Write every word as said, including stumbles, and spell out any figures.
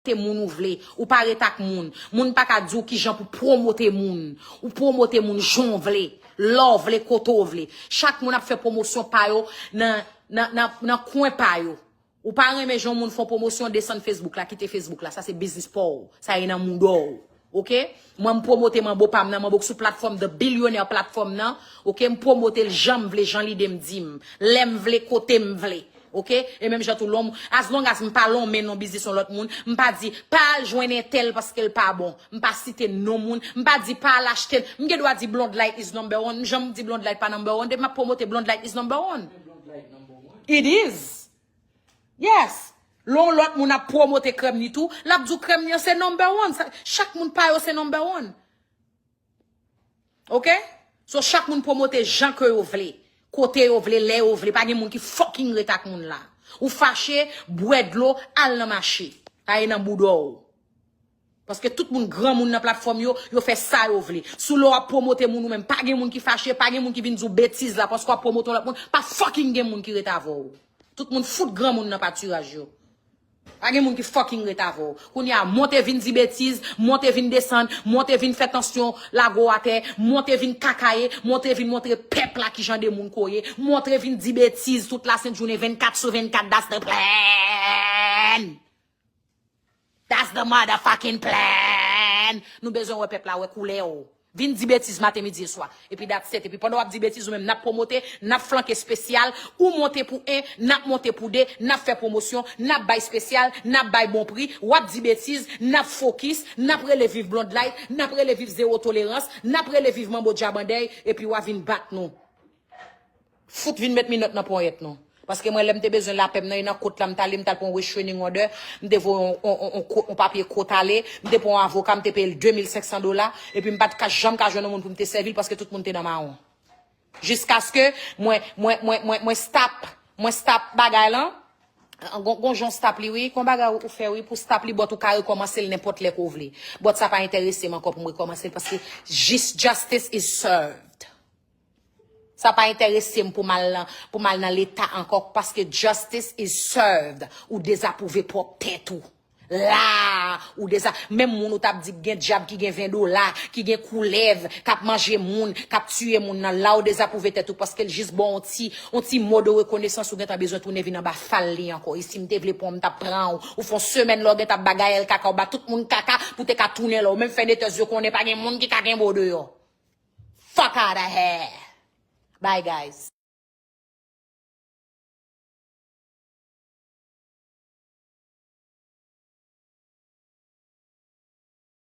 te moun ou vle. Ou pa ret ak moun. Moun pa ka di w kijan pou pwomote moun. Ou pwomote moun jan w vle, lè w vle, kote w vle. Chak moun ap fè pwomosyon pa yo nan, nan, nan, nan kwen pa yo. Ou pa renmen jan moun fè pwomosyon, desann Facebook la, kite Facebook la. Sa se biznis pa w. Sa e nan mouda w. Oke? Mwen, m pwomote manbo pa m nan, manbo k sou platfòm, the billionaire platform nan. Oke? M pwomote l jan m vle, jan lide m di m. Lè m vle, kote m vle. Oke? E menm jan tou, lòm, as long as m pa lonmen non biznis yon lòt moun, m pa di, pa al jwenn entèl paske l pa bon. M pa site non moun, m pa di, pa al achte l. M gen dwa di Blonde Light is number one. M janm di Blonde Light pa number one. Depi m ap pwomote Blonde Light is number one. It is. Yes. Lè yon lòt moun ap pwomote krèm ni tou, l ap di w krèm ni an se number one. Sa, chak moun pa yo se number one. Oke? So, chak moun pwomote jan ke yo vle, kote yo vle, lè yo vle. Pa gen moun ki fucking ret ak moun la. Ou fache, bwè dlo, al nan mache. Sa e nan bouda w. Paske tout moun granmoun nan platfòm yo, yo fè sa yo vle. Sou lè w ap pwomote moun ou menm, pa gen moun ki fache, pa gen moun ki vin di w betiz la, paske w ap pwomote yon lòt moun, pa fucking gen moun ki ret avè w. Tout moun fout granmoun nan patiraj yo. Pa gen moun ki fucking ret avè w. Kounye a, monte vin di betiz, monte vin desann, monte vin fè tansyon, lage w atè, monte vin kakaye, monte vin montre pèp la kijan de moun ke w ye, monte vin di betiz tout lasent jounen, vennkat sou vennkat, that's the plan! That's the motherfucking plan! Nou bezwen wè pèp la wè koulè w. Vin di betiz maten, midi e swa. Epi that's it. Epi pandan w ap di betiz ou menm, n ap pwomote, n ap flanke espesyal, ou monte pou en, n ap monte pou de, n ap fè pwomosyon, n ap bay espesyal, n ap bay bon pri, w ap di betiz, n ap fokis, n ap rele viv Blonde Light, n ap rele viv zewo tolerans, n ap rele viv manbo djabandèy, epi w a vin bat nou. Fout vin met minòt nan ponyèt nou. Paske mwen, lè m te bezwen lapè m nan, e nan kot la m t ale, m t al pran restraining order, m te voye on, on, on, on, ko- on papye kot ale, m te pran on avoka, m te peye l de mil senk san dola, epi m pa t ka janm ka jwenn on moun pou m te sèvi l paske tout moun te nan mawon. Jiskaske mwen, mwen, mwen, mwen, mwen stop, mwen stop bagay lan. Gon, gon jan w stop li, wi. Gon bagay ou fè, wi, pou stop li, but ou ka rekòmanse l nenpòt lè ke w vle. But sa pa enterese m ankò pou m rekòmanse l paske jis justice is served. Sa pa enterese m pou m al nan, pou m al nan leta ankò, paske justice is served. Ou dezapwouve pwòp tèt ou. La, ou deza, menm moun ou t ap di k gen dyab ki gen ven dola, ki gen koulèv, k ap manje moun, k ap tiye moun nan, la ou dezapwouve tèt ou, paske l jis ba w on ti, on ti mo de rekonesans, ou gentan bezwen tounen vin anba fal li ankò. E si m te vle pran w, m t ap pran w. Ou fè on semèn la w gentan ap ba Gaëlle kaka, ou ba tout moun kaka pou te ka tounen la. Ou menm fè netè zye konnen pa gen moun ki ka kenbe w deyò. Fuck outta here. Bye, guys.